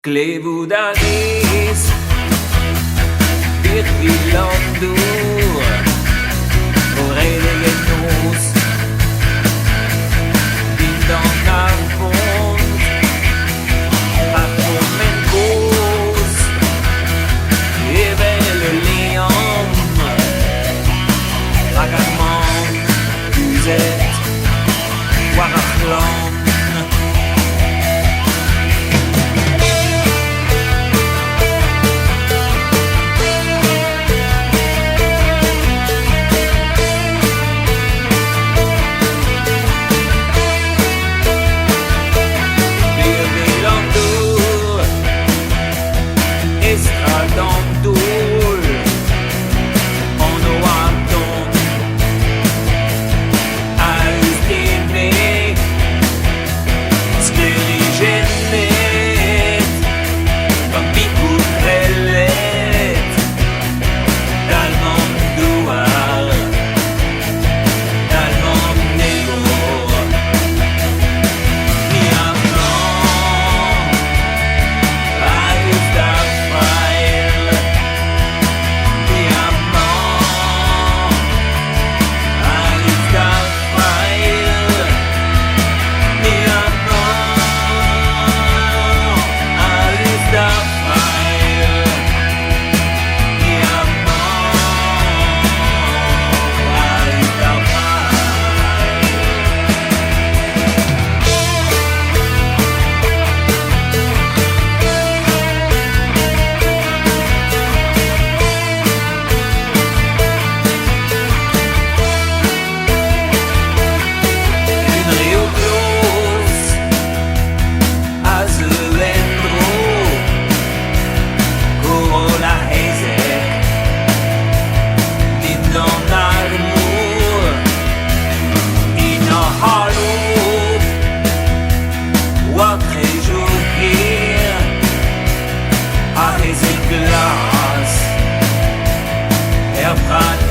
Klevout a rez birvilh an dour o redek en noz dindan ar pont, ar pourmen kozh evel ul liamm hag ar man kuzhet war ar c'hlann. Birvilh an dour, estrad an daol, an oabl don a-us din-me, sklêrijennet gant pikoù trellet, talm an douar, talm an egor. Ni amañ a-us d'ar frailh, ni amañ a-us d'ar frailh, ni amañ a-us d'ar frailh, ni amañ a-us d'ar frailh. Hunvreoù kloz a zeu en-dro, koroll ar c'hezeg dindan ar mor, en ur c'halob war treuzoù kêr, ar c'hezeg glas er prad.